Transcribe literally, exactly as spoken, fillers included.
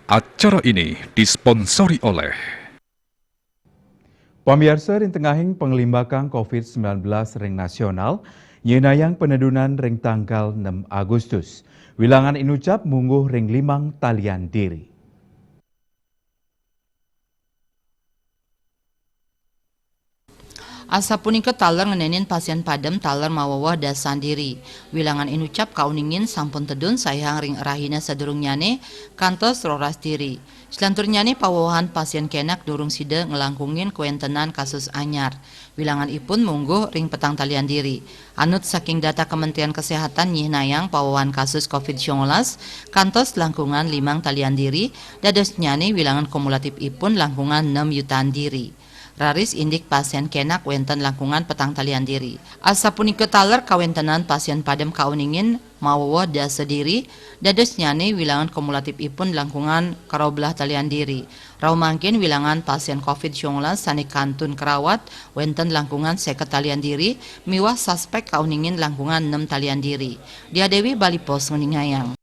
Acara ini disponsori oleh Pamiarsa, ring tengahing panglimbakan covid sembilan belas ring nasional, nyihnayang panedunan ring tanggal enam Agustus. Wilangan inucap mungguh ring limang talian diri. Asapunika taler ngenénin pasien padem taler maweweh dasan diri. Wilangan inucap kauningin sampun tedun saihang ring rahina sadurungnyane kantos roras diri. Salanturnyane pawewehan pasien kenak durung sida nglangkungin kawentenan kasus anyar. Wilangan ipun mungguh ring petang talian diri. Anut saking data Kementerian Kesehatan nyihnayang pawewehan kasus covid sembilan belas kantos langkungan limang talian diri, dadosnyane wilangan kumulatif ipun langkungan enam yutaan diri. Raris indik pasien kenak wenten langkungan petang talian diri. Asapunika taler kawentenan pasien padem kauningin maweweh dasa diri, dadosnyane wilangan kumulatif ipun langkungan keraubelah talian diri. Rauh mangkin wilangan pasien covid sembilan belas sane kantun karawat wenten langkungan seket talian diri, miwah suspek kauningin langkungan enam talian diri. Dia Dewi, Bali Post, nguningayang.